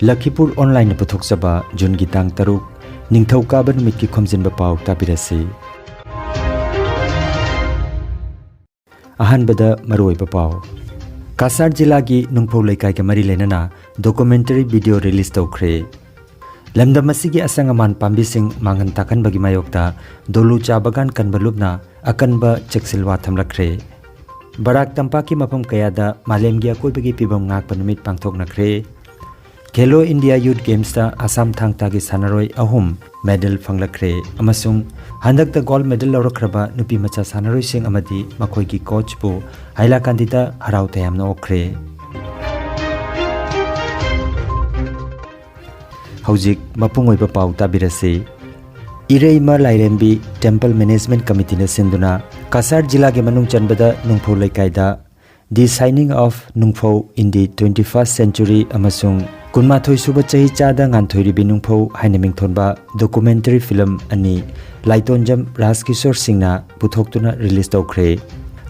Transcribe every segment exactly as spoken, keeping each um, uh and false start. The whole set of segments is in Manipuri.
ꯂꯈꯤꯄꯨꯔ ꯑꯣꯟꯂꯥꯏꯟꯅ ꯄꯨꯊꯣꯛꯆꯕ ꯖꯨꯟꯒꯤ ꯇꯥꯡ ꯇꯔꯨꯛ, ꯅꯤꯡꯊꯧꯀꯥꯕ ꯅꯨꯃꯤꯠꯀꯤ ꯈꯣꯝꯖꯤꯟꯕ ꯄꯥꯎ ꯇꯥꯕꯤꯔꯁꯤ꯫ ꯑꯍꯥꯟꯕꯗ ꯃꯔꯨꯑꯣꯏꯕ ꯄꯥꯎ꯫ ꯀꯁꯥꯔ ꯖꯤꯂꯥꯒꯤ ꯅꯨꯡꯐꯧ ꯂꯩꯀꯥꯏꯒ ꯃꯔꯤ ꯂꯩꯅꯅ documentary video release ꯇꯧꯈ꯭ꯔꯦ꯫ ꯂꯝꯗꯝ ꯑꯁꯤꯒꯤ ꯑꯁꯪ ꯑꯃꯥꯟ ꯄꯥꯝꯕꯤꯁꯤꯡ ꯃꯥꯡꯍꯟ ꯇꯥꯛꯍꯟꯕꯒꯤ ꯃꯥꯌꯣꯛꯇ ꯗꯣꯂꯨ ꯆꯥ ꯕꯒꯥꯟ ꯀꯟꯕ ꯂꯨꯞꯅ ꯑꯀꯟꯕ ꯆꯦꯛꯁꯤꯜꯋꯥ ꯊꯝꯂꯛꯈ꯭ꯔꯦ꯫ ꯕꯔꯥꯛ ꯇꯝꯄꯥꯛꯀꯤ ꯃꯐꯝ ꯀꯌꯥꯗ ꯃꯥꯂꯦꯝꯒꯤ ꯑꯀꯣꯏꯕꯒꯤ ꯐꯤꯕꯝ ꯉꯥꯛꯄ ꯅꯨꯃꯤꯠ ꯄꯥꯡꯊꯣꯛꯅꯈ꯭ꯔꯦ꯫ ꯈꯦꯂꯣ ꯏꯟꯗꯤꯌꯥ ꯌꯨꯊ ꯒꯦꯝꯁꯇ ꯑꯁꯥꯝ ꯊꯥꯡ ꯇꯥꯒꯤ ꯁꯥꯟꯅꯔꯣꯏ ꯑꯍꯨꯝ ꯃꯦꯗꯜ ꯐꯪꯂꯛꯈ꯭ꯔꯦ ꯑꯃꯁꯨꯡ ꯍꯟꯗꯛꯇ ꯒꯣꯜꯗ ꯃꯦꯗꯜ ꯂꯧꯔꯛꯈ꯭ꯔꯕ ꯅꯨꯄꯤ ꯃꯆꯥ ꯁꯥꯟꯅꯔꯣꯏꯁꯤꯡ ꯑꯃꯗꯤ ꯃꯈꯣꯏꯒꯤ ꯀꯣꯆꯄꯨ ꯍꯥꯏꯂꯥꯀꯥꯟꯗꯤꯗ ꯍꯔꯥꯎ ꯇꯌꯥꯝꯅ ꯑꯣꯛꯈ꯭ꯔꯦ꯫ ꯍꯧꯖꯤꯛ ꯃꯄꯨꯡ ꯑꯣꯏꯕ ꯄꯥꯎ ꯇꯥꯕꯤꯔꯁꯤ꯫ ꯏꯔꯩꯃ ꯂꯥꯏꯔꯦꯝꯕꯤ ꯇꯦꯝꯄꯜ ꯃꯦꯅꯦꯖꯃꯦꯟꯠ ꯀꯃꯤꯇꯤꯅ ꯁꯤꯟꯗꯨꯅ ꯀꯁꯥꯔ ꯖꯤꯂꯥꯒꯤ ꯃꯅꯨꯡ ꯆꯟꯕꯗ ꯅꯨꯡꯐꯧ ꯂꯩꯀꯥꯏꯗ The Shining of Nungpho in the Twenty-first Century ꯑꯃꯁꯨꯡ ꯀꯨꯟꯃꯥꯊꯣꯏ ꯁꯨꯕ ꯆꯍꯤ ꯆꯥꯗ ꯉꯥꯟꯊꯣꯏꯔꯤꯕꯤ ꯅꯨꯡꯐꯧ ꯍꯥꯏꯅ ꯃꯤꯡꯊꯣꯟꯕ documentary film ꯑꯅꯤ ꯂꯥꯏꯇꯣꯟꯖꯝ ꯔꯥꯖꯀꯤꯁꯣꯔ ꯁꯤꯡꯅ ꯄꯨꯊꯣꯛꯇꯨꯅ release ꯇꯧꯈ꯭ꯔꯦ꯫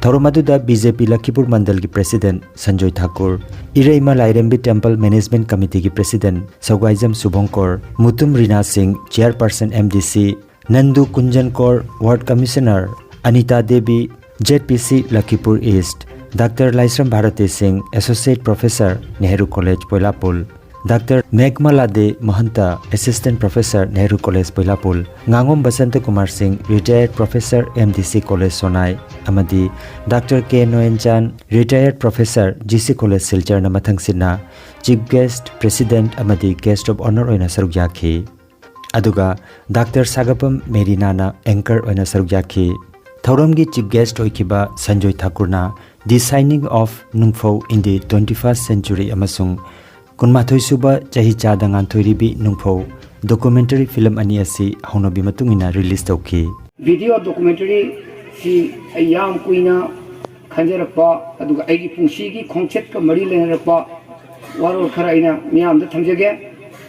ꯊꯧꯔꯝ ꯑꯗꯨꯗ B J P ꯂꯈꯤꯄꯨꯔ ꯃꯟꯗꯜꯒꯤ president Sanjoy Thakur, Ireima Lairembi temple management ꯀꯃꯤꯇꯤꯒꯤ president Sougaijam Shubhankar, Mutum Rina Singh, chairperson M D C, Nandu Kunjankor, ward commissioner Anita Devi, Z P C Lakhipur east, doctor Laishram Bharati Singh, associate professor, Nehru college Poilapul, doctor Meghmala De Mahanta, assistant professor, Nehru college Poilapul, ꯉꯥꯉꯣꯝ Basanta Kumar Singh, retired professor, M D C college Sonai, ꯑꯃꯗꯤ doctor K Noyanchan, retired professor, G C college ꯁꯤꯜꯆꯔꯅ ꯃꯊꯪꯁꯤꯠꯅ chief guest, president ꯑꯃꯗꯤ guest of honour ꯑꯣꯏꯅ ꯁꯔꯨꯛ ꯌꯥꯈꯤ꯫ ꯑꯗꯨꯒ ꯗꯥꯛꯇꯔ ꯁꯥꯒꯄꯝ ꯃꯦꯔꯤꯅꯥꯅ anchor ꯑꯣꯏꯅ ꯁꯔꯨꯛ ꯌꯥꯈꯤ꯫ ꯊꯧꯔꯝꯒꯤ chief guest ꯑꯣꯏꯈꯤꯕ Sanjoy ꯊꯥꯀꯨꯔꯅ The Shining of Nungpho in the Twenty-first Century ꯑꯃꯁꯨꯡ ꯀꯨꯟꯃꯥꯊꯣꯏ ꯁꯨꯕ ꯆꯍꯤ ꯆꯥꯗ ꯉꯥꯟꯊꯣꯏꯔꯤꯕꯤ ꯅꯨꯡꯐꯧ documentary film ꯑꯅꯤ ꯑꯁꯤ ꯍꯧꯅꯕꯤ ꯃꯇꯨꯡ ꯏꯟꯅ release ꯇꯧꯈꯤ꯫ Video documentary ꯁꯤ ꯑꯩ ꯌꯥꯝ ꯀꯨꯏꯅ ꯈꯟꯖꯔꯛꯄ, ꯑꯗꯨꯒ ꯑꯩꯒꯤ ꯄꯨꯟꯁꯤꯒꯤ ꯈꯣꯡꯆꯠꯀ ꯃꯔꯤ ꯂꯩꯅꯔꯛꯄ ꯋꯥꯔꯣꯜ ꯈꯔ ꯑꯩꯅ ꯃꯤꯌꯥꯝꯗ ꯊꯝꯖꯒꯦ꯫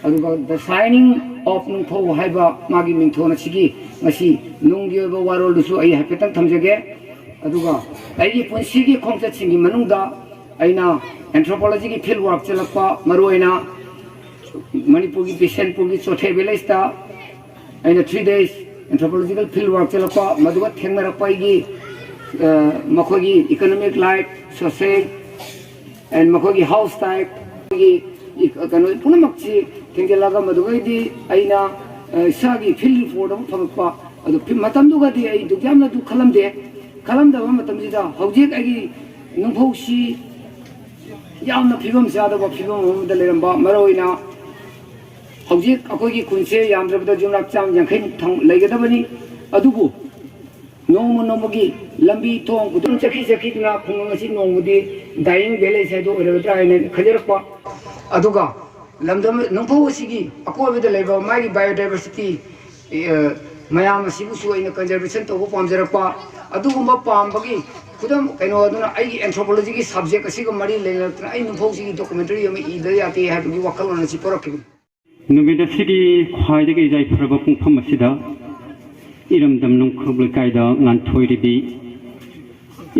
ꯑꯗꯨꯒ The Shining of ꯅꯨꯡꯐꯧ ꯍꯥꯏꯕ ꯃꯥꯒꯤ ꯃꯤꯡꯊꯣꯟ ꯑꯁꯤꯒꯤ ꯉꯁꯤ ꯅꯨꯡꯒꯤ ꯑꯣꯏꯕ ꯋꯥꯔꯣꯜꯗꯨꯁꯨ ꯑꯩ ꯍꯥꯏꯐꯦꯠꯇꯪ ꯊꯝꯖꯒꯦ꯫ ꯑꯗꯨꯒ ꯑꯩꯒꯤ ꯄꯨꯟꯁꯤꯒꯤ ꯈꯣꯡꯆꯠꯁꯤꯡꯒꯤ ꯃꯅꯨꯡꯗ ꯑꯩꯅ anthropology ꯒꯤ field work ꯆꯠꯂꯛꯄ, ꯃꯔꯨꯑꯣꯏꯅ ꯃꯅꯤꯄꯨꯔꯒꯤ ꯕꯤꯁꯦꯟꯄꯨꯔꯒꯤ ꯆꯣꯊꯦ ꯚꯤꯂꯦꯖꯇ ꯑꯩꯅ three days anthropological field work ꯆꯠꯂꯛꯄ, ꯃꯗꯨꯒ ꯊꯦꯡꯅꯔꯛꯄ ꯑꯩꯒꯤ, ꯑ, ꯃꯈꯣꯏꯒꯤ economic life, social and ꯃꯈꯣꯏꯒꯤ house type, ꯃꯈꯣꯏꯒꯤ ꯏ-, ꯀꯩꯅꯣ ꯄꯨꯝꯅꯃꯛꯁꯤ ꯊꯦꯡꯖꯤꯜꯂꯒ, ꯃꯗꯨꯗꯒꯤꯗꯤ ꯑꯩꯅ, ꯑ, ꯏꯁꯥꯒꯤ field report ꯑꯃ ꯐꯪꯉꯛꯄ꯫ ꯑꯗꯨ ꯐꯤ-, ꯃꯇꯝꯗꯨꯒꯗꯤ ꯑꯩ ꯗꯨꯛ ꯌꯥꯝꯅ ꯗꯨꯛ ꯈꯜꯂꯝꯗꯦ꯫ ꯈꯜꯂꯝꯗꯕ ꯃꯇꯝꯁꯤꯗ ꯍꯧꯖꯤꯛ ꯑꯩꯒꯤ ꯅꯨꯡꯐꯧꯁꯤ ꯌꯥꯝꯅ ꯐꯤꯕꯝ ꯆꯥꯗꯕ ꯐꯤꯕꯝ ꯑꯃꯗ ꯂꯩꯔꯝꯕ, ꯃꯔꯨꯑꯣꯏꯅ ꯍꯧꯖꯤꯛ ꯑꯩꯈꯣꯏꯒꯤ ꯈꯨꯟꯁꯦ ꯌꯥꯝꯗ꯭ꯔꯕꯗ ꯌꯨꯝꯅꯥꯛ ꯆꯥꯝ ꯌꯥꯡꯈꯩ ꯊꯝ-, ꯂꯩꯒꯗꯕꯅꯤ꯫ ꯑꯗꯨꯕꯨ ꯅꯣꯡꯃ ꯅꯣꯡꯃꯒꯤ ꯂꯝꯕꯤ ꯊꯣꯡ ꯈꯨꯗꯣꯡ ꯆꯠꯈꯤ ꯆꯠꯈꯤꯗꯨꯅ ꯈꯨꯡꯒꯪ ꯑꯁꯤ ꯅꯣꯡꯃꯗꯤ dying village ꯍꯥꯏꯗꯣ ꯑꯣꯏꯔꯒꯗ꯭ꯔꯥ ꯍꯥꯏꯅ ꯈꯟꯖꯔꯛꯄ꯫ ꯑꯗꯨꯒ ꯂꯝꯗꯝ ꯅꯣꯡꯄꯣꯛ ꯑꯁꯤꯒꯤ ꯑꯀꯣꯏꯕꯗ ꯂꯩꯕ ꯃꯥꯒꯤ biodiversity, ꯑ, ꯃꯌꯥꯝ ꯑꯁꯤꯕꯨꯁꯨ ꯑꯩꯅ conservation ꯇꯧꯕ ꯄꯥꯝꯖꯔꯛꯄ꯫ ꯑꯗꯨꯒꯨꯝꯕ ꯄꯥꯝꯕꯒꯤ ꯈꯨꯗꯝ ꯀꯩꯅꯣ ꯑꯗꯨꯅ ꯑꯩꯒꯤ anthropology ꯒꯤ subject ꯑꯁꯤꯒ ꯃꯔꯤ ꯂꯩꯅꯔꯛꯇꯅ ꯑꯩ ꯅꯣꯡꯄꯣꯛꯁꯤꯒꯤ documentary ꯑꯃ ꯏꯗ ꯌꯥꯗꯦ ꯍꯥꯏꯕꯒꯤ ꯋꯥꯈꯜꯂꯣꯟ ꯑꯁꯤ ꯄꯣꯔꯛꯈꯤꯕꯅꯤ꯫ ꯅꯨꯃꯤꯠ ꯑꯁꯤꯒꯤ ꯈ꯭ꯋꯥꯏꯗꯒꯤ ꯌꯥꯏꯐꯔꯕ ꯄꯨꯡꯐꯝ ꯑꯁꯤꯗ ꯏꯔꯝꯗꯝ ꯅꯣꯡꯈꯣꯛ ꯂꯩꯀꯥꯏꯗ ꯉꯥꯟꯊꯣꯏꯔꯤꯕꯤ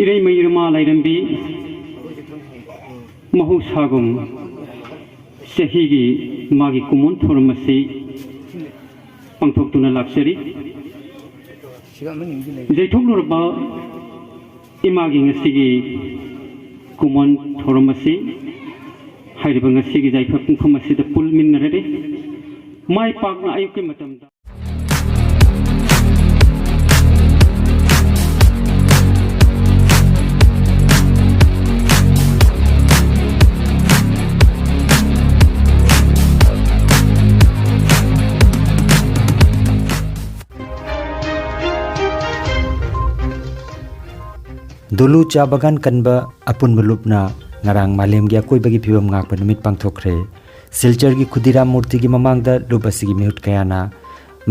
ꯏꯔꯩꯃ ꯏꯔꯃꯥ ꯂꯥꯏꯔꯦꯝꯕꯤ ꯃꯍꯧꯁꯥꯒꯨꯝ ꯆꯍꯤꯒꯤ ꯃꯥꯒꯤ ꯀꯨꯝꯑꯣꯟ ꯊꯧꯔꯝ ꯑꯁꯤ ꯄꯥꯡꯊꯣꯛꯇꯨꯅ ꯂꯥꯛꯆꯔꯤ꯫ ꯌꯩꯊꯣꯛꯂꯨꯔꯕ ꯏꯃꯥꯒꯤ ꯉꯁꯤꯒꯤ ꯀꯨꯝꯑꯣꯟ ꯊꯧꯔꯝ ꯑꯁꯤ ꯍꯥꯏꯔꯤꯕ ꯉꯁꯤꯒꯤ ꯌꯥꯏꯐ ꯄꯨꯡꯐꯝ ꯑꯁꯤꯗ ꯄꯨꯜꯃꯤꯟꯅꯔꯦ꯫ ꯃꯥꯏ ꯄꯥꯛꯅ ꯑꯌꯨꯛꯀꯤ ꯃꯇꯝꯗ ꯗꯣꯂꯨ ꯆꯥ ꯕꯒꯥꯟ ꯀꯟꯕ ꯑꯄꯨꯟꯕ ꯂꯨꯞꯅ ꯉꯔꯥꯡ ꯃꯥꯂꯦꯝꯒꯤ ꯑꯀꯣꯏꯕꯒꯤ ꯐꯤꯕꯝ ꯉꯥꯛꯄ ꯅꯨꯃꯤꯠ ꯄꯥꯡꯊꯣꯛꯈ꯭ꯔꯦ꯫ ꯁꯤꯜꯆꯔꯒꯤ ꯈꯨꯗꯤꯔꯥꯝ ꯃꯨꯔꯇꯤꯒꯤ ꯃꯃꯥꯡꯗ ꯂꯨꯞ ꯑꯁꯤꯒꯤ ꯃꯤꯍꯨꯠ ꯀꯌꯥꯅ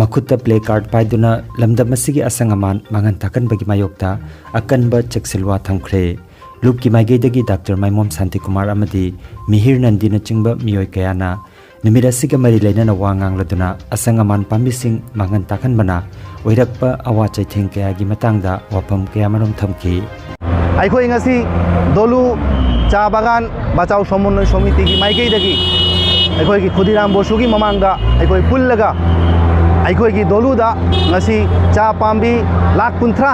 ꯃꯈꯨꯠꯇ placard ꯄꯥꯏꯗꯨꯅ ꯂꯝꯗꯝ ꯑꯁꯤꯒꯤ ꯑꯁꯪ ꯑꯃꯥꯟ ꯃꯥꯡꯍꯟ ꯇꯥꯛꯍꯟꯕꯒꯤ ꯃꯥꯌꯣꯛꯇ ꯑꯀꯟꯕ ꯆꯦꯛꯁꯤꯜꯋꯥ ꯊꯝꯈ꯭ꯔꯦ꯫ ꯂꯨꯞꯀꯤ ꯃꯥꯏꯀꯩꯗꯒꯤ ꯗꯥꯛꯇꯔ ꯃꯥꯏꯃꯣꯝ ꯁꯥꯟꯇꯤꯀꯨꯃꯥꯔ ꯑꯃꯗꯤ ꯃꯤꯍꯤꯔ ꯅꯟꯗꯤꯅꯆꯤꯡꯕ ꯃꯤꯑꯣꯏ ꯀꯌꯥꯅ ꯅꯨꯃꯤꯠ ꯑꯁꯤꯒ ꯃꯔꯤ ꯂꯩꯅꯅ ꯋꯥ ꯉꯥꯡꯂꯗꯨꯅ ꯑꯁꯪ ꯑꯃꯥꯟ ꯄꯥꯝꯕꯤꯁꯤꯡ ꯃꯥꯡꯍꯟ ꯇꯥꯛꯍꯟꯕꯅ ꯑꯣꯏꯔꯛꯄ ꯑꯋꯥ ꯆꯩꯊꯦꯡ ꯀꯌꯥꯒꯤ ꯃꯇꯥꯡꯗ ꯋꯥꯐꯝ ꯀꯌꯥꯃꯔꯨꯝ ꯊꯝꯈꯤ꯫ ꯑꯩꯈꯣꯏ ꯉꯁꯤ ꯗꯣꯂꯨ ꯆꯥ ꯕꯒꯥꯟ ꯕꯆꯥꯎ ꯁꯣꯃꯨꯟꯅꯣꯏ ꯁꯣꯃꯤꯇꯤꯒꯤ ꯃꯥꯏꯀꯩꯗꯒꯤ ꯑꯩꯈꯣꯏꯒꯤ ꯈꯨꯗꯤꯔꯥꯝ ꯕꯣꯁꯨꯒꯤ ꯃꯃꯥꯡꯗ ꯑꯩꯈꯣꯏ ꯄꯨꯜꯂꯒ ꯑꯩꯈꯣꯏꯒꯤ ꯗꯣꯂꯨꯗ ꯉꯁꯤ ꯆꯥ ꯄꯥꯝꯕꯤ ꯂꯥꯈ ꯀꯨꯟꯊ꯭ꯔꯥ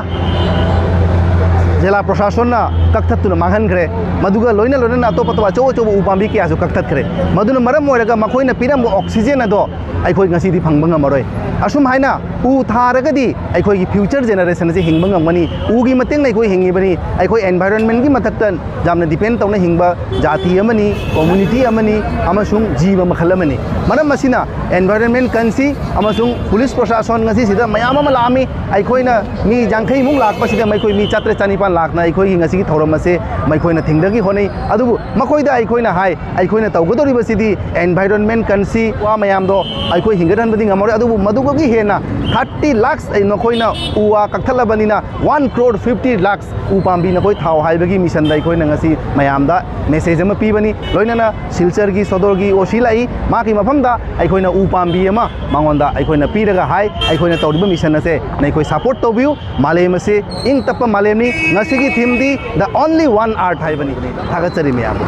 ꯖꯤꯂꯥ ꯄ꯭ꯔꯁꯥꯁꯟꯅ ꯀꯛꯊꯠꯇꯨꯅ ꯃꯥꯡꯍꯟꯈ꯭ꯔꯦ꯫ ꯃꯗꯨꯒ ꯂꯣꯏꯅ ꯂꯣꯏꯅꯅ ꯑꯇꯣꯞ ꯑꯇꯣꯞꯄ ꯑꯆꯧ ꯑꯆꯧꯕ ꯎ ꯄꯥꯝꯕꯤ ꯀꯌꯥꯁꯨ ꯀꯛꯊꯠꯈ꯭ꯔꯦ꯫ ꯃꯗꯨꯅ ꯃꯔꯝ ꯑꯣꯏꯔꯒ ꯃꯈꯣꯏꯅ ꯄꯤꯔꯝꯕ oxygen ꯑꯗꯣ ꯑꯩꯈꯣꯏ ꯉꯁꯤꯗꯤ ꯐꯪꯕ ꯉꯝꯃꯔꯣꯏ꯫ ꯑꯁꯨꯝ ꯍꯥꯏꯅ ꯎ ꯊꯥꯔꯒꯗꯤ ꯑꯩꯈꯣꯏꯒꯤ future generation ꯑꯁꯤ ꯍꯤꯡꯕ ꯉꯝꯒꯅꯤ꯫ ꯎꯒꯤ ꯃꯇꯦꯡꯅ ꯑꯩꯈꯣꯏ ꯍꯤꯡꯉꯤꯕꯅꯤ꯫ ꯑꯩꯈꯣꯏ environment ꯀꯤ ꯃꯊꯛꯇ ꯌꯥꯝꯅ depend ꯇꯧꯅ ꯍꯤꯡꯕ ꯖꯥꯇꯤ ꯑꯃꯅꯤ, community ꯑꯃꯅꯤ, ꯑꯃꯁꯨꯡ ꯖꯤꯕ ꯃꯈꯜ ꯑꯃꯅꯤ꯫ ꯃꯔꯝ ꯑꯁꯤꯅ environment ꯀꯟꯁꯤ ꯑꯃꯁꯨꯡ ꯄꯨꯂꯤꯁ ꯄ꯭ꯔꯁꯥꯁꯟ ꯉꯁꯤꯁꯤꯗ ꯃꯌꯥꯝ ꯑꯃ ꯂꯥꯛꯑꯝꯃꯤ꯫ ꯑꯩꯈꯣꯏꯅ ꯃꯤ ꯌꯥꯡꯈꯩꯃꯨꯛ ꯂꯥꯛꯄꯁꯤꯗ ꯃꯈꯣꯏ ꯃꯤ ꯆꯥꯇ꯭ꯔꯦꯠ ꯆꯅꯤꯄꯥꯟ ꯂꯥꯛꯅ ꯑꯩꯈꯣꯏꯒꯤ ꯉꯁꯤꯒꯤ ꯊꯧꯔꯝ ꯑꯁꯦ ꯃꯈꯣꯏꯅ ꯊꯤꯡꯗꯒꯤ ꯍꯣꯠꯅꯩ꯫ ꯑꯗꯨꯕꯨ ꯃꯈꯣꯏꯗ ꯑꯩꯈꯣꯏꯅ ꯍꯥꯏ, ꯑꯩꯈꯣꯏꯅ ꯇꯧꯒꯗꯧꯔꯤꯕꯁꯤꯗꯤ environment ꯀꯟꯁꯤ, ꯋꯥ ꯃꯌꯥꯝꯗꯣ ꯑꯩꯈꯣꯏ ꯍꯤꯡꯒꯠꯍꯟꯕꯗꯤ ꯉꯝꯃꯔꯣꯏ, ꯑꯗꯨꯕꯨ ꯃꯗꯨꯒꯤ ꯍꯦꯟꯅ thirty lakhs ꯑꯩ ꯅꯈꯣꯏꯅ ꯎ ꯋꯥ ꯀꯛꯊꯠꯂꯕꯅꯤꯅ one crore fifty lakhs ꯎ ꯄꯥꯝꯕꯤ ꯅꯈꯣꯏ ꯊꯥꯎ ꯍꯥꯏꯕꯒꯤ mission ꯗ ꯑꯩꯈꯣꯏꯅ ꯉꯁꯤ ꯃꯌꯥꯝꯗ message ꯑꯃ ꯄꯤꯕꯅꯤ꯫ ꯂꯣꯏꯅꯅ ꯁꯤꯜꯆꯔꯒꯤ ꯁꯣꯗꯣꯔꯒꯤ ꯑꯣ ꯁꯤ ꯂꯥꯛꯏ, ꯃꯍꯥꯛꯀꯤ ꯃꯐꯝꯗ ꯑꯩꯈꯣꯏꯅ ꯎ ꯄꯥꯝꯕꯤ ꯑꯃ ꯃꯉꯣꯟꯗ ꯑꯩꯈꯣꯏꯅ ꯄꯤꯔꯒ ꯍꯥꯏ, ꯑꯩꯈꯣꯏꯅ ꯇꯧꯔꯤꯕ mission ꯑꯁꯦ ꯅꯈꯣꯏ support ꯇꯧꯕꯤꯌꯨ꯫ ꯃꯥꯂꯦꯝ ꯑꯁꯤ ꯏꯪ ꯇꯞꯄ ꯃꯥꯂꯦꯝꯅꯤ꯫ ꯉꯁꯤꯒꯤ theme D The Only One Earth ꯍꯥꯏꯕꯅꯤ꯫ ꯊꯥꯒꯠꯆꯔꯤ ꯃꯌꯥꯝꯕꯨ꯫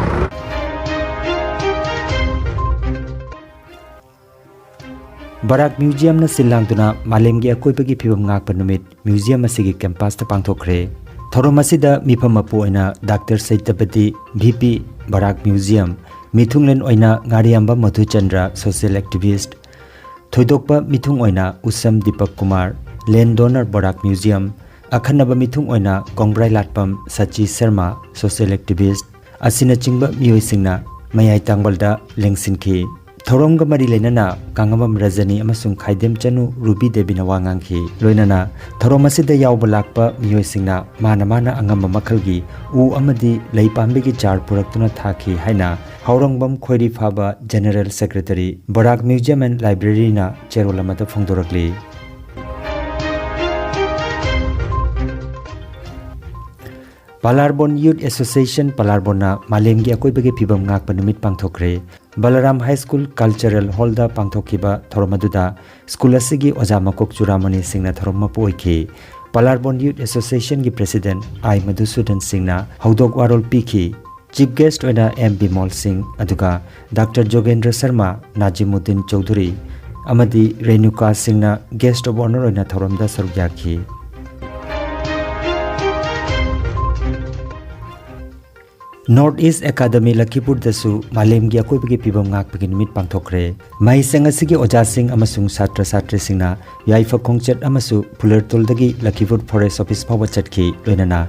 ꯕꯔꯥꯛ ꯃ꯭ꯌꯨꯖꯤꯌꯝꯅ ꯁꯤꯜ ꯂꯥꯡꯗꯨꯅ ꯃꯥꯂꯦꯝꯒꯤ ꯑꯀꯣꯏꯕꯒꯤ ꯐꯤꯕꯝ ꯉꯥꯛꯄ ꯅꯨꯃꯤꯠ ꯃ꯭ꯌꯨꯖꯤꯌꯝ ꯑꯁꯤꯒꯤ campus ꯇ ꯄꯥꯡꯊꯣꯛꯈ꯭ꯔꯦ꯫ ꯊꯧꯔꯝ ꯑꯁꯤꯗ ꯃꯤꯐꯝ ꯃꯄꯨ ꯑꯣꯏꯅ ꯗꯥꯛꯇꯔ ꯁꯩꯇꯄꯇꯤ ꯚꯤ ꯄꯤ, ꯕꯔꯥꯛ ꯃ꯭ꯌꯨꯖꯤꯌꯝ, ꯃꯤꯊꯨꯡꯂꯦꯟ ꯑꯣꯏꯅ ꯉꯥꯔꯤꯌꯥꯝꯕ ꯃꯙꯨꯆꯟꯗ꯭ꯔ, social activist, ꯊꯣꯏꯗꯣꯛꯄ ꯃꯤꯊꯨꯡ ꯑꯣꯏꯅ ꯎꯁꯝ ꯗꯤꯄꯛ ꯀꯨꯃꯥꯔ, land donor ꯕꯔꯥꯛ ꯃ꯭ꯌꯨꯖꯤꯌꯝ, ꯑꯈꯟꯅꯕ ꯃꯤꯊꯨꯡ ꯑꯣꯏꯅ ꯀꯣꯡꯕ꯭ꯔꯥꯏ ꯂꯥꯠꯄꯝ ꯁꯆꯤ ꯁꯔꯃ, social activist, ꯑꯁꯤꯅꯆꯤꯡꯕ ꯃꯤꯑꯣꯏꯁꯤꯡꯅ ꯃꯌꯥꯏ ꯇꯥꯡꯕꯜꯗ ꯂꯦꯡꯁꯤꯟꯈꯤ꯫ ꯊꯧꯔꯝꯒ ꯃꯔꯤ ꯂꯩꯅꯅ ꯀꯥꯡꯉꯝꯕꯝ ꯔꯖꯅꯤ ꯑꯃꯁꯨꯡ ꯈꯥꯏꯗꯦꯝ ꯆꯅꯨ ꯔꯨꯕꯤ ꯗꯦꯕꯤꯅ ꯋꯥ ꯉꯥꯡꯈꯤ꯫ ꯂꯣꯏꯅꯅ ꯊꯧꯔꯝ ꯑꯁꯤꯗ ꯌꯥꯎꯕ ꯂꯥꯛꯄ ꯃꯤꯑꯣꯏꯁꯤꯡꯅ ꯃꯥꯅ ꯃꯥꯅ ꯑꯉꯝꯕ ꯃꯈꯜꯒꯤ ꯎ ꯑꯃꯗꯤ ꯂꯩ ꯄꯥꯝꯕꯤꯒꯤ ꯆꯥꯔ ꯄꯨꯔꯛꯇꯨꯅ ꯊꯥꯈꯤ ꯍꯥꯏꯅ ꯍꯥꯎꯔꯪꯕꯝ ꯈꯣꯏꯔꯤ ꯐꯥꯕ General Secretary, Barak Museum and Library ꯅ ꯆꯦꯔꯣꯜ ꯑꯃꯗ ꯐꯣꯡꯗꯣꯔꯛꯂꯤ꯫ ꯄꯂꯥꯔꯕꯣꯟ Youth Association ꯄꯂꯥꯔꯕꯣꯟꯅ ꯃꯥꯂꯦꯝꯒꯤ ꯑꯀꯣꯏꯕꯒꯤ ꯐꯤꯕꯝ ꯉꯥꯛꯄ ꯅꯨꯃꯤꯠ ꯄꯥꯡꯊꯣꯛꯈ꯭ꯔꯦ꯫ ꯕꯂꯔꯥꯝ High School Cultural Hall ꯗ ꯄꯥꯡꯊꯣꯛꯈꯤꯕ ꯊꯧꯔꯝ ꯑꯗꯨꯗ school ꯑꯁꯤꯒꯤ ꯑꯣꯖꯥ ꯃꯀꯣꯛ ꯆꯨꯔꯥꯃꯅꯤ ꯁꯤꯡꯅ ꯊꯧꯔꯝ ꯃꯄꯨ ꯑꯣꯏꯈꯤ꯫ ꯄꯂꯥꯔꯕꯣꯟ Youth Association ꯒꯤ President ꯑꯥꯏ ꯃꯙꯨꯁꯨꯗꯟ ꯁꯤꯡꯅ ꯍꯧꯗꯣꯛ ꯋꯥꯔꯣꯜ ꯄꯤꯈꯤ꯫ ꯆꯤꯐ ꯒꯦꯁ꯭ꯠ ꯑꯣꯏꯅ ꯑꯦꯝ ꯕꯤꯃꯣꯜ ꯁꯤꯡ ꯑꯗꯨꯒ ꯗꯥꯛꯇꯔ ꯖꯣꯒꯦꯟꯗ꯭ꯔ ꯁꯔꯃ, ꯅꯥꯖꯤꯃꯨꯗꯗꯤꯟ ꯆꯧꯙꯨꯔꯤ ꯑꯃꯗꯤ ꯔꯦꯅꯨꯀꯥ ꯁꯤꯡꯅ guest of honour ꯑꯣꯏꯅ ꯊꯧꯔꯝꯗ ꯁꯔꯨꯛ ꯌꯥꯈꯤ꯫ North East Academy ꯂꯈꯤꯄꯨꯔꯗꯁꯨ ꯃꯥꯂꯦꯝꯒꯤ ꯑꯀꯣꯏꯕꯒꯤ ꯐꯤꯕꯝ ꯉꯥꯛꯄꯒꯤ ꯅꯨꯃꯤꯠ ꯄꯥꯡꯊꯣꯛꯈ꯭ꯔꯦ꯫ ꯃꯍꯩꯁꯪ ꯑꯁꯤꯒꯤ ꯑꯣꯖꯥꯁꯤꯡ ꯑꯃꯁꯨꯡ ꯁꯥꯇ꯭ꯔ ꯁꯥꯇ꯭ꯔꯤꯁꯤꯡꯅ ꯌꯥꯏꯐ ꯈꯣꯡꯆꯠ ꯑꯃꯁꯨ ꯐꯨꯂꯔꯇꯨꯜꯗꯒꯤ ꯂꯈꯤꯄꯨꯔ forest office ꯐꯥꯎꯕ ꯆꯠꯈꯤ꯫ ꯂꯣꯏꯅꯅ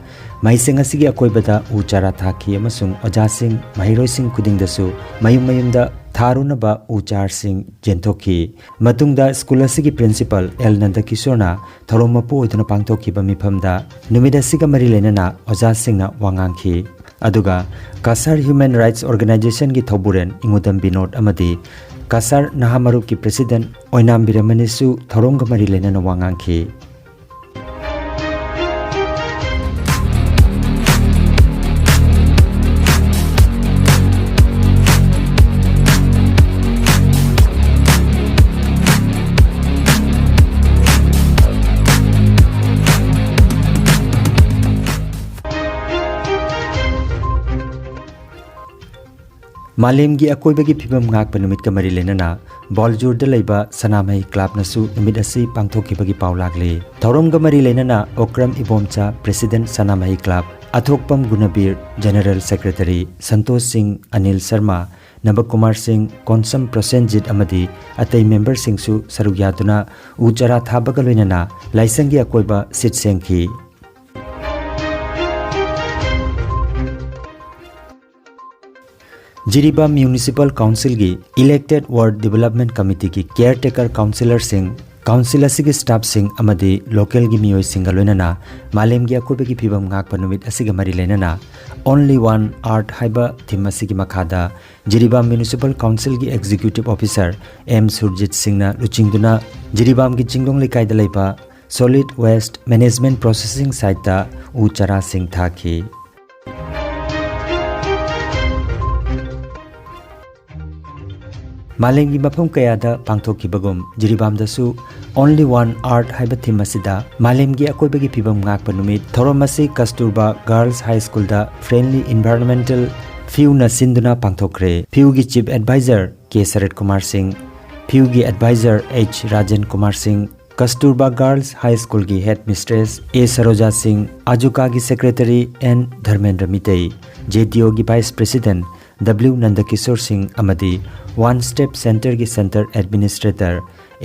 ꯃꯍꯩꯁꯪ ꯑꯁꯤꯒꯤ ꯑꯀꯣꯏꯕꯗ ꯎ ꯆꯥꯔꯥ ꯊꯥꯈꯤ ꯑꯃꯁꯨꯡ ꯑꯣꯖꯥꯁꯤꯡ, ꯃꯍꯩꯔꯣꯏꯁꯤꯡ ꯈꯨꯗꯤꯡꯗꯁꯨ ꯃꯌꯨꯝ ꯃꯌꯨꯝꯗ ꯊꯥꯔꯨꯅꯕ ꯎ ꯆꯥꯔꯁꯤꯡ ꯌꯦꯟꯊꯣꯛꯈꯤ꯫ ꯃꯇꯨꯡꯗ ꯁ꯭ꯀꯨꯜ ꯑꯁꯤꯒꯤ principal ꯑꯦꯜ ꯅꯟꯗꯀꯤꯁꯣꯔꯅ ꯊꯧꯔꯝ ꯃꯄꯨ ꯑꯣꯏꯗꯨꯅ ꯄꯥꯡꯊꯣꯛꯈꯤꯕ ꯃꯤꯐꯝꯗ ꯅꯨꯃꯤꯠ ꯑꯁꯤꯒ ꯃꯔꯤ ꯂꯩꯅꯅ ꯑꯣꯖꯥꯁꯤꯡꯅ ꯋꯥ ꯉꯥꯡꯈꯤ꯫ ꯑꯗꯨꯒ ꯀꯁꯥꯔ Human Rights Organizationꯒꯤ ꯊꯧꯕꯨꯔꯦꯟ ꯏꯉꯨꯗꯝ ꯕꯤꯅꯣꯗ ꯑꯃꯗꯤ ꯀꯁꯥꯔ ꯅꯍꯥ ꯃꯔꯨꯞꯀꯤ president ꯑꯣꯏꯅꯥꯝ ꯕꯤꯔꯃꯅꯤꯁꯨ ꯊꯧꯔꯝꯒ ꯃꯔꯤ ꯂꯩꯅꯅ ꯋꯥ ꯉꯥꯡꯈꯤ꯫ ꯃꯥꯂꯦꯝꯒꯤ ꯑꯀꯣꯏꯕꯒꯤ ꯐꯤꯕꯝ ꯉꯥꯛꯄ ꯅꯨꯃꯤꯠꯀ ꯃꯔꯤ ꯂꯩꯅꯅ ꯕꯣꯜꯖꯨꯔꯗ ꯂꯩꯕ ꯁꯅꯥꯃꯍꯤ clubꯅꯁꯨ ꯅꯨꯃꯤꯠ ꯑꯁꯤ ꯄꯥꯡꯊꯣꯛꯈꯤꯕꯒꯤ ꯄꯥꯎ ꯂꯥꯛꯂꯤ꯫ ꯊꯧꯔꯝꯒ ꯃꯔꯤ ꯂꯩꯅꯅ ꯑꯣꯀ꯭ꯔꯝ ꯏꯕꯣꯝꯆꯥ, president ꯁꯅꯥꯃꯍꯤ club, ꯑꯊꯣꯛꯄꯝ ꯒꯨꯅꯕꯤꯔ, general secretary, ꯁꯟꯇꯣꯁ ꯁꯤꯡ, ꯑꯅꯤꯜ ꯁꯔꯃ, ꯅꯕꯀꯨꯃꯥꯔ ꯁꯤꯡ, ꯀꯣꯟꯁꯝ ꯄ꯭ꯔꯣꯁꯦꯟꯖꯤꯠ ꯑꯃꯗꯤ ꯑꯇꯩ memberꯁꯤꯡꯁꯨ ꯁꯔꯨꯛ ꯌꯥꯗꯨꯅ ꯎ ꯆꯥꯔꯥ ꯊꯥꯕꯒ ꯂꯣꯏꯅꯅ ꯂꯥꯏꯁꯪꯒꯤ ꯑꯀꯣꯏꯕ ꯁꯤꯠ ꯁꯦꯡꯈꯤ꯫ Jiribam Municipal Councilꯒꯤ Elected Ward Development Committeeꯒꯤ caretaker councillorꯁꯤꯡ, council ꯑꯁꯤꯒꯤ staffꯁꯤꯡ ꯑꯃꯗꯤ localꯒꯤ ꯃꯤꯑꯣꯏꯁꯤꯡꯒ ꯂꯣꯏꯅꯅ ꯃꯥꯂꯦꯝꯒꯤ ꯑꯀꯣꯏꯕꯒꯤ ꯐꯤꯕꯝ ꯉꯥꯛꯄ ꯅꯨꯃꯤꯠ ꯑꯁꯤꯒ ꯃꯔꯤ ꯂꯩꯅꯅ Only One Earth ꯍꯥꯏꯕ theme ꯑꯁꯤꯒꯤ ꯃꯈꯥꯗ Jiribam Municipal Councilꯒꯤ executive officer M Surjit ꯁꯤꯡꯅ ꯂꯨꯆꯤꯡꯗꯨꯅ ꯖꯤꯔꯤꯕꯥꯝꯒꯤ ꯆꯤꯡꯗꯣꯡ ꯂꯩꯀꯥꯏꯗ ꯂꯩꯕ solid waste management processing siteꯇ ꯎ ꯆꯥꯔꯥꯁꯤꯡ ꯊꯥꯈꯤ꯫ ꯃꯥꯂꯦꯝꯒꯤ ꯃꯐꯝ ꯀꯌꯥꯗ ꯄꯥꯡꯊꯣꯛꯈꯤꯕꯒꯨꯝ ꯖꯤꯔꯤꯕꯥꯝꯗꯁꯨ Only One Earth ꯍꯥꯏꯕ theme ꯑꯁꯤꯗ ꯃꯥꯂꯦꯝꯒꯤ ꯑꯀꯣꯏꯕꯒꯤ ꯐꯤꯕꯝ ꯉꯥꯛꯄ ꯅꯨꯃꯤꯠ ꯊꯧꯔꯝ ꯑꯁꯤ ꯀꯁꯇꯨꯔꯕꯥ Girls High Schoolꯗ Friendly Environmental Fewꯅ ꯁꯤꯟꯗꯨꯅ ꯄꯥꯡꯊꯣꯛꯈ꯭ꯔꯦ꯫ Fewꯒꯤ Chief Advisor ꯀꯦ ꯁꯔꯠ ꯀꯨꯃꯥꯔ ꯁꯤꯡ, Fewꯒꯤ Advisor H Rajen Kumar Singh, Kasturba Girls High Schoolꯒꯤ Headmistress ꯑꯦ ꯁꯔꯣꯖꯥ ꯁꯤꯡ, ꯑꯖꯨꯀꯥꯒꯤ Secretary N Dharmendra Meitei, J D ꯑꯣꯒꯤ Vice President W Nandakishor Singh ꯑꯃꯗꯤ One Step Centreꯒꯤ Center Administrator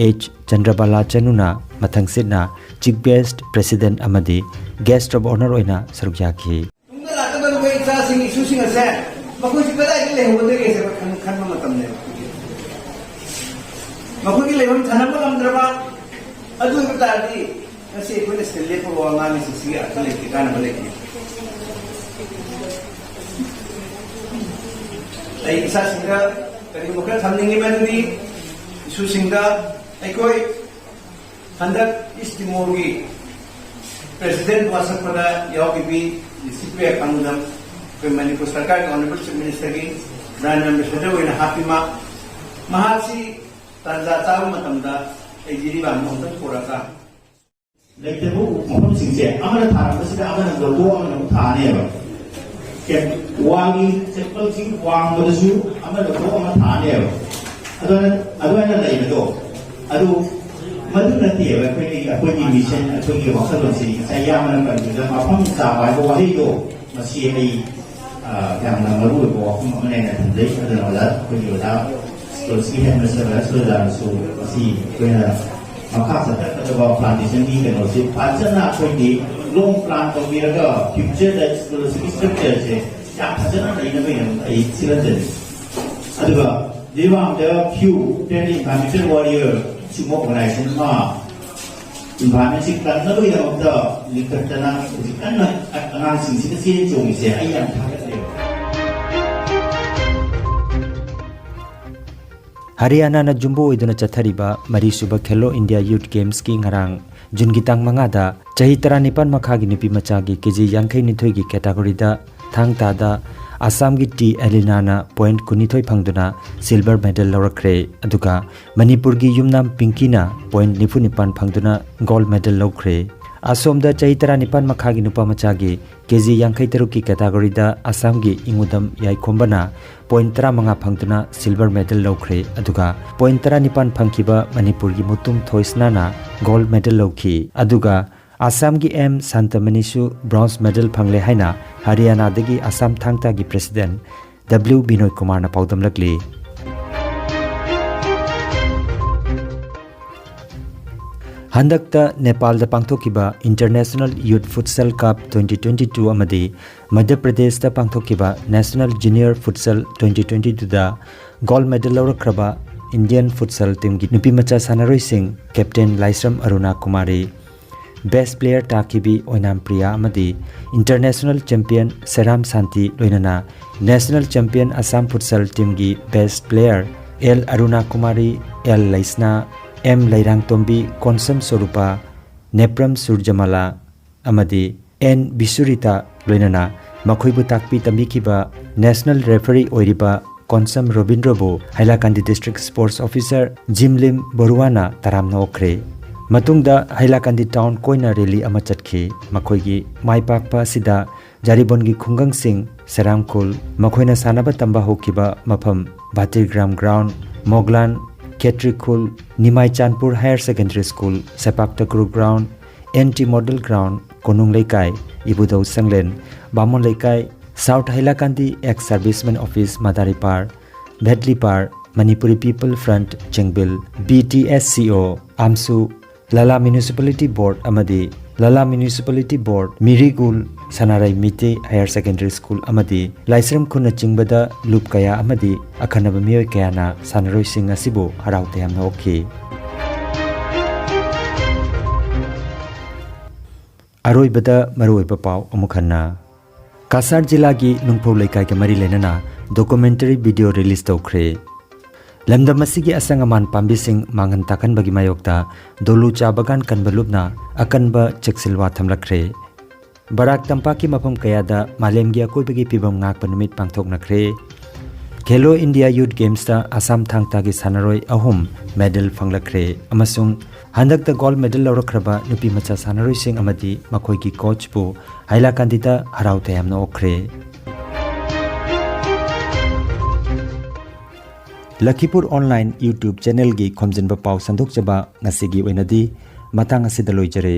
ꯑꯩꯆ ꯆꯟꯗ꯭ꯔꯕꯥꯂꯥ ꯆꯅꯨꯅ ꯃꯊꯪꯁꯤꯠꯅ Chief Guest, President ꯑꯃꯗꯤ Guest of Honour ꯑꯣꯏꯅ ꯁꯔꯨꯛ ꯌꯥꯈꯤ꯫ ꯇꯨꯡꯗ ꯂꯥꯛꯀꯗꯧꯔꯤꯕ ꯏꯆꯥꯁꯤꯡ, ꯏꯁꯨꯁꯤꯡ ꯑꯁꯦ ꯃꯈꯣꯏꯁꯤ ꯀꯗꯥꯏꯗ ꯂꯩꯍꯧꯒꯗꯒꯦ ꯍꯥꯏꯕ ꯈꯟ-, ꯈꯟꯕ ꯃꯇꯝꯅꯦꯕ꯫ ꯃꯈꯣꯏꯒꯤ ꯂꯩꯐꯝ ꯊꯝꯕ ꯉꯝꯗ꯭ꯔꯕ ꯑꯗꯨ ꯑꯣꯏꯕ ꯇꯥꯔꯗꯤ ꯉꯁꯤ ꯑꯩꯈꯣꯏꯅ ꯁꯤꯗ ꯂꯦꯞꯄꯒ ꯋꯥ ꯉꯥꯡꯉꯤꯁꯤ ꯁꯤꯒꯤ ꯑꯔꯊ ꯂꯩꯇꯦ, ꯀꯥꯟꯅꯕ ꯂꯩꯇꯦ꯫ ꯑꯩ ꯏꯆꯥꯁꯤꯡꯗ ꯀꯔꯤꯒꯨꯝꯕ ꯈꯔ ꯊꯝꯅꯤꯡꯉꯤ, ꯃꯗꯨꯗꯤ ꯏꯁꯨꯁꯤꯡꯗ ꯑꯩꯈꯣꯏ ꯍꯟꯗꯛ ꯏꯁ ꯇꯤꯃꯣꯔꯒꯤ President ꯋꯥꯁꯛꯄꯗ ꯌꯥꯎꯈꯤꯕꯤ ꯗꯤ ꯁꯤ ꯄꯤ ꯑꯦꯐ ꯀꯥꯡꯕꯨꯗ ꯑꯩꯈꯣꯏ ꯃꯅꯤꯄꯨꯔ ꯁꯔꯀꯥꯔꯒꯤ Honourable Chief Ministerꯒꯤ Prime Ambassador ꯑꯣꯏꯅ ꯍꯥꯞꯄꯤ꯫ ꯃꯥ, ꯃꯍꯥꯛꯁꯤ ꯇꯥꯟꯖꯥ ꯆꯥꯕ ꯃꯇꯝꯗ ꯑꯩ ꯖꯤꯔꯤꯕꯥꯝꯗ ꯑꯃꯨꯛꯇꯪ ꯄꯨꯔꯛꯑꯒ ꯂꯩꯇꯕ ꯃꯐꯝꯁꯤꯡꯁꯦ ꯑꯃꯅ ꯊꯥꯔꯝꯕꯁꯤꯗ ꯑꯃꯅ ꯂꯧꯊꯣꯛ ꯑꯃꯅ ꯑꯃꯨꯛ ꯊꯥꯅꯦꯕ꯫ ꯀꯦ-, ꯋꯥꯒꯤ ꯆꯦꯝꯄꯜꯁꯤꯡ ꯋꯥꯡꯕꯗꯁꯨ ꯑꯃ ꯂꯧꯊꯣꯛ ꯑꯃ ꯊꯥꯅꯦꯕ꯫ ꯑꯗꯨꯃꯥꯏꯅ, ꯑꯗꯨꯃꯥꯏꯅ ꯂꯩꯕꯗꯣ, ꯑꯗꯨ, ꯃꯗꯨ ꯅꯠꯇꯦꯕ ꯑꯩꯈꯣꯏꯒꯤ, ꯑꯩꯈꯣꯏꯒꯤ mission, ꯑꯩꯈꯣꯏꯒꯤ ꯋꯥꯈꯜꯂꯣꯟꯁꯤ꯫ ꯉꯁꯥꯏ ꯏꯌꯥꯝꯕꯅ ꯄꯟꯕꯤꯕꯗ ꯃꯐꯝ ꯆꯥꯕ ꯍꯥꯏꯕ ꯋꯥꯍꯩꯗꯣ, ꯃꯁꯤ ꯑꯩ, ꯑ, ꯌꯥꯝꯅ ꯃꯔꯨ ꯑꯣꯏꯕ ꯋꯥꯐꯝ ꯑꯃꯅꯦꯅ ꯊꯝꯖꯩ꯫ ꯑꯗꯨꯅ ꯑꯣꯖꯥ, ꯑꯩꯈꯣꯏꯒꯤ ꯑꯣꯖꯥ ꯁ꯭ꯀꯨꯜꯁꯤꯒꯤ Headmaster ꯑꯣꯖꯥ ꯁꯨꯔꯖꯥꯅꯁꯨ ꯃꯁꯤ ꯑꯩꯈꯣꯏꯅ ꯃꯈꯥ ꯆꯠꯊꯔꯛꯀꯗꯕ plantationꯒꯤ ꯀꯩꯅꯣꯁꯤ ꯐꯖꯅ ꯑꯩꯈꯣꯏꯒꯤ long plan ꯇꯧꯕꯤꯔꯒ futureꯗ ꯁ꯭ꯀꯨꯜꯁꯤꯒꯤ structureꯁꯦ ꯌꯥꯝ ꯐꯖꯅ ꯂꯩꯅꯕꯒꯤꯗꯃꯛꯇ ꯑꯩ ꯁꯤꯜꯍꯟꯖꯔꯤ꯫ ꯑꯗꯨꯒ ꯖꯤꯔꯤꯕꯥꯝꯗ Few Friendly Environmental Warrior ꯁꯤꯒꯨꯝꯕ organization ꯑꯃ environmentꯁꯤ ꯀꯟꯅꯕꯒꯤꯗꯃꯛꯇ ꯂꯤꯡꯈꯠꯇꯅ ꯍꯧꯖꯤꯛ ꯀꯟꯅ ꯑꯉꯥꯡꯁꯤꯡꯁꯤꯗ ꯆꯦꯟ ꯆꯣꯡꯉꯤꯁꯦ ꯑꯩ ꯌꯥꯝ ꯊꯥꯒꯠꯂꯦ꯫ ꯍꯔꯤꯌꯥꯅꯥꯅ ꯌꯨꯝꯕꯨ ꯑꯣꯏꯗꯨꯅ ꯆꯠꯊꯔꯤꯕ ꯃꯔꯤꯁꯨꯕ ꯈꯦꯂꯣ ꯏꯟꯗꯤꯌꯥ ꯌꯨꯊ ꯒꯦꯝꯁꯀꯤ ꯉꯔꯥꯡ ꯖꯨꯟꯒꯤ ꯇꯥꯡ ꯃꯉꯥꯗ ꯆꯍꯤ ꯇꯔꯥꯅꯤꯄꯥꯟ ꯃꯈꯥꯒꯤ ꯅꯨꯄꯤ ꯃꯆꯥꯒꯤ ꯀꯦꯖꯤ ꯌꯥꯡꯈꯩ ꯅꯤꯊꯣꯏꯒꯤ categoryꯗ ꯊꯥꯡ ꯇꯥꯗ ꯑꯁꯥꯝꯒꯤ ꯇꯤ ꯑꯦꯂꯤꯅꯥꯅ ꯄꯣꯏꯟꯠ ꯀꯨꯟꯅꯤꯊꯣꯏ ꯐꯪꯗꯨꯅ ꯁꯤꯜꯚꯔ ꯃꯦꯗꯜ ꯂꯧꯔꯛꯈ꯭ꯔꯦ꯫ ꯑꯗꯨꯒ ꯃꯅꯤꯄꯨꯔꯒꯤ ꯌꯨꯝꯅꯥꯝ ꯄꯤꯡꯀꯤꯅ ꯄꯣꯏꯟꯠ ꯅꯤꯐꯨ ꯅꯤꯄꯥꯟ ꯐꯪꯗꯨꯅ ꯒꯣꯜꯗ ꯃꯦꯗꯜ ꯂꯧꯈ꯭ꯔꯦ꯫ ꯑꯁꯣꯝꯗ ꯆꯍꯤ ꯇꯔꯥꯅꯤꯄꯥꯟ ꯃꯈꯥꯒꯤ ꯅꯨꯄꯥ ꯃꯆꯥꯒꯤ ꯀꯦ ꯖꯤ ꯌꯥꯡꯈꯩ ꯇꯔꯨꯛꯀꯤ ꯀꯦꯇꯥꯒꯣꯔꯤꯗ ꯑꯁꯥꯝꯒꯤ ꯏꯉꯨꯗꯝ ꯌꯥꯏꯈꯣꯝꯕꯅ ꯄꯣꯏꯟꯠ ꯇꯔꯥꯃꯉꯥ ꯐꯪꯗꯨꯅ ꯁꯤꯜꯚꯔ ꯃꯦꯗꯜ ꯂꯧꯈ꯭ꯔꯦ꯫ ꯑꯗꯨꯒ ꯄꯣꯏꯟꯠ ꯇꯔꯥꯅꯤꯄꯥꯟ ꯐꯪꯈꯤꯕ ꯃꯅꯤꯄꯨꯔꯒꯤ ꯃꯨꯇꯨꯝ ꯊꯣꯏꯁꯅꯥꯅ ꯒꯣꯜꯗ ꯃꯦꯗꯜ ꯂꯧꯈꯤ꯫ ꯑꯗꯨꯒ ꯑꯁꯥꯝꯒꯤ ꯑꯦꯝ ꯁꯥꯟꯇꯃꯅꯤꯁꯨ ꯕ꯭ꯔꯣꯟꯖ ꯃꯦꯗꯜ ꯐꯪꯂꯦ ꯍꯥꯏꯅ ꯍꯔꯤꯌꯥꯅꯥꯗꯒꯤ ꯑꯁꯥꯝ ꯊꯥꯡ ꯇꯥꯒꯤ ꯄ꯭ꯔꯦꯁꯤꯗꯦꯟꯠ ꯗꯕ꯭ꯂꯤꯎ ꯕꯤꯅꯣꯏ ꯀꯨꯃꯥꯔꯅ ꯄꯥꯎꯗꯝꯂꯛꯂꯤ꯫ ꯍꯟꯗꯛꯇ ꯅꯦꯄꯥꯜꯗ ꯄꯥꯡꯊꯣꯛꯈꯤꯕ ꯏꯟꯇꯔꯅꯦꯁꯅꯦꯜ ꯌꯨꯊ ꯐꯨꯠꯁꯦꯜ ꯀꯞ ꯇ꯭ꯋꯦꯟꯇꯤ ꯇ꯭ꯋꯦꯟꯇꯤ ꯇꯨ ꯑꯃꯗꯤ ꯃꯙ꯭ꯌ ꯄ꯭ꯔꯗꯦꯁꯇ ꯄꯥꯡꯊꯣꯛꯈꯤꯕ ꯅꯦꯁꯅꯦꯜ ꯖꯨꯅꯤꯌꯔ ꯐꯨꯠꯁꯦꯜ ꯇ꯭ꯋꯦꯟꯇꯤ ꯇ꯭ꯋꯦꯟꯇꯤ ꯇꯨꯗ ꯒꯣꯜꯗ ꯃꯦꯗꯜ ꯂꯧꯔꯛꯈ꯭ꯔꯕ ꯏꯟꯗꯤꯌꯟ ꯐꯨꯠꯁꯦꯜ ꯇꯤꯝꯒꯤ ꯅꯨꯄꯤꯃꯆꯥ ꯁꯥꯟꯅꯔꯣꯏꯁꯤꯡ ꯀꯦꯞꯇꯦꯟ ꯂꯥꯏꯁ꯭ꯔꯝ ꯑꯔꯨꯅꯥ ꯀꯨꯃꯥꯔꯤ, ꯕꯦꯁ꯭ꯠ ꯄ꯭ꯂꯦꯌꯔ ꯇꯥꯈꯤꯕꯤ ꯑꯣꯏꯅꯥꯝ ꯄ꯭ꯔꯤꯌꯥ ꯑꯃꯗꯤ ꯏꯟꯇꯔꯅꯦꯁꯅꯦꯜ ꯆꯦꯝꯄꯤꯌꯟ ꯁꯦꯔꯥꯝ ꯁꯥꯟꯇꯤ ꯂꯣꯏꯅꯅ ꯅꯦꯁꯅꯦꯜ ꯆꯦꯝꯄꯤꯌꯟ ꯑꯁꯥꯝ ꯐꯨꯠꯁꯦꯜ ꯇꯤꯝꯒꯤ best player L Aruna Kumari, L Leishana, M Leirangtombi, Konsam Sorupa, Nepram Surjamala ꯑꯃꯗꯤ ꯑꯦꯟ ꯕꯤꯁꯨꯔꯤꯇꯥ ꯂꯣꯏꯅꯅ ꯃꯈꯣꯏꯕꯨ ꯇꯥꯛꯄꯤ ꯇꯝꯕꯤꯈꯤꯕ ꯅꯦꯁꯅꯦꯜ ꯔꯦꯐꯔꯤ ꯑꯣꯏꯔꯤꯕ ꯀꯣꯟꯁꯝ ꯔꯣꯕꯤꯟꯗ꯭ꯔꯕꯨ ꯍꯥꯏꯂꯥꯀꯥꯟꯗꯤ ꯗꯤꯁꯇ꯭ꯔꯤꯛ ꯁ꯭ꯄꯣꯔꯠꯁ ꯑꯣꯐꯤꯁꯔ ꯖꯤꯝꯂꯤꯝ ꯕꯣꯔꯨꯋꯥꯅ ꯇꯔꯥꯝꯅ ꯑꯣꯛꯈ꯭ꯔꯦ꯫ ꯃꯇꯨꯡꯗ ꯍꯥꯏꯂꯥꯀꯥꯟꯗꯤ ꯇꯥꯎꯟ ꯀꯣꯏꯅ ꯔꯦꯂꯤ ꯑꯃ ꯆꯠꯈꯤ꯫ ꯃꯈꯣꯏꯒꯤ ꯃꯥꯏ ꯄꯥꯛꯄ ꯑꯁꯤꯗ ꯖꯥꯔꯤꯕꯣꯟꯒꯤ ꯈꯨꯡꯒꯪꯁꯤꯡ ꯁꯦꯔꯥꯝ ꯈꯨꯜ, ꯃꯈꯣꯏꯅ ꯁꯥꯟꯅꯕ ꯇꯝꯕ ꯍꯧꯈꯤꯕ ꯃꯐꯝ ꯚꯥꯇꯤꯔꯒ꯭ꯔꯥꯝ ground, Moglan, Khetri Khul, Nimai Chanpur higher secondary school, sepak takraw ground, N T model ground, Konung Leikai, Ibudhou Sanglen, Bamon Leikai, south Hailakandi ex servicemen office Madaripar, Betlipar, Manipuri people front Chengbil, B T S C O, ꯑꯥꯝꯁꯨ, ꯂꯂꯥ ꯃ꯭ꯌꯨꯅꯤꯁꯤꯄꯥꯂꯤꯇꯤ ꯕꯣꯔꯗ ꯑꯃꯗꯤ Lala municipality board, Mirigul, Sanarei Meitei higher secondary school ꯑꯃꯗꯤ ꯂꯥꯏꯁ꯭ꯔꯝ ꯈꯨꯜꯅꯆꯤꯡꯕꯗ ꯂꯨꯞ ꯀꯌꯥ ꯑꯃꯗꯤ ꯑꯈꯟꯅꯕ ꯃꯤꯑꯣꯏ ꯀꯌꯥꯅ ꯁꯥꯟꯅꯔꯣꯏꯁꯤꯡ ꯑꯁꯤꯕꯨ ꯍꯔꯥꯎ ꯇꯌꯥꯝꯅ ꯑꯣꯛꯈꯤ꯫ ꯑꯔꯣꯏꯕꯗ ꯃꯔꯨꯑꯣꯏꯕ ꯄꯥꯎ ꯑꯃꯨꯛ ꯍꯟꯅ꯫ ꯀꯁꯥꯔ ꯖꯤꯂꯥꯒꯤ ꯅꯨꯡꯐꯧ ꯂꯩꯀꯥꯏꯒ ꯃꯔꯤ ꯂꯩꯅꯅ ꯗꯣꯀꯨꯃꯦꯟꯇꯔꯤ ꯚꯤꯗꯤꯑꯣ ꯔꯤꯂꯤꯖ ꯇꯧꯈ꯭ꯔꯦ꯫ ꯂꯝꯗꯝ ꯑꯁꯤꯒꯤ ꯑꯁꯪ ꯑꯃꯥꯟ ꯄꯥꯝꯕꯤꯁꯤꯡ ꯃꯥꯡꯍꯟ ꯇꯥꯛꯍꯟꯕꯒꯤ ꯃꯥꯌꯣꯛꯇ ꯗꯣꯂꯨ ꯆꯥ ꯕꯒꯥꯟ ꯀꯟꯕ ꯂꯨꯞꯅ ꯑꯀꯟꯕ ꯆꯦꯛꯁꯤꯜꯋꯥ ꯊꯝꯂꯛꯈ꯭ꯔꯦ꯫ ꯕꯔꯥꯛ ꯇꯝꯄꯥꯛꯀꯤ ꯃꯐꯝ ꯀꯌꯥꯗ ꯃꯥꯂꯦꯝꯒꯤ ꯑꯀꯣꯏꯕꯒꯤ ꯐꯤꯕꯝ ꯉꯥꯛꯄ ꯅꯨꯃꯤꯠ ꯄꯥꯡꯊꯣꯛꯅꯈ꯭ꯔꯦ꯫ ꯈꯦꯂꯣ ꯏꯟꯗꯤꯌꯥ ꯌꯨꯠ ꯒꯦꯝꯁꯇ ꯑꯁꯥꯝ ꯊꯥꯡ ꯇꯥꯒꯤ ꯁꯥꯟꯅꯔꯣꯏ ꯑꯍꯨꯝ ꯃꯦꯗꯜ ꯐꯪꯂꯛꯈ꯭ꯔꯦ ꯑꯃꯁꯨꯡ ꯍꯟꯗꯛꯇ ꯒꯣꯜꯗ ꯃꯦꯗꯜ ꯂꯧꯔꯛꯈ꯭ꯔꯕ ꯅꯨꯄꯤ ꯃꯆꯥ ꯁꯥꯟꯅꯔꯣꯏꯁꯤꯡ ꯑꯃꯗꯤ ꯃꯈꯣꯏꯒꯤ ꯀꯣꯆꯄꯨ ꯍꯥꯏꯂꯥꯀꯥꯟꯗꯤꯗ ꯍꯔꯥꯎ ꯇꯌꯥꯝꯅ ꯑꯣꯛꯈ꯭ꯔꯦ꯫ ꯂꯈꯤꯄꯨꯔ ꯑꯣꯟꯂꯥꯏꯟ YouTube ꯆꯦꯅꯦꯜꯒꯤ ꯈꯣꯝꯖꯤꯟꯕ ꯄꯥꯎ ꯁꯟꯗꯣꯛꯆꯕ ꯉꯁꯤꯒꯤ ꯑꯣꯏꯅꯗꯤ ꯃꯇꯥꯡ ꯑꯁꯤꯗ ꯂꯣꯏꯖꯔꯦ꯫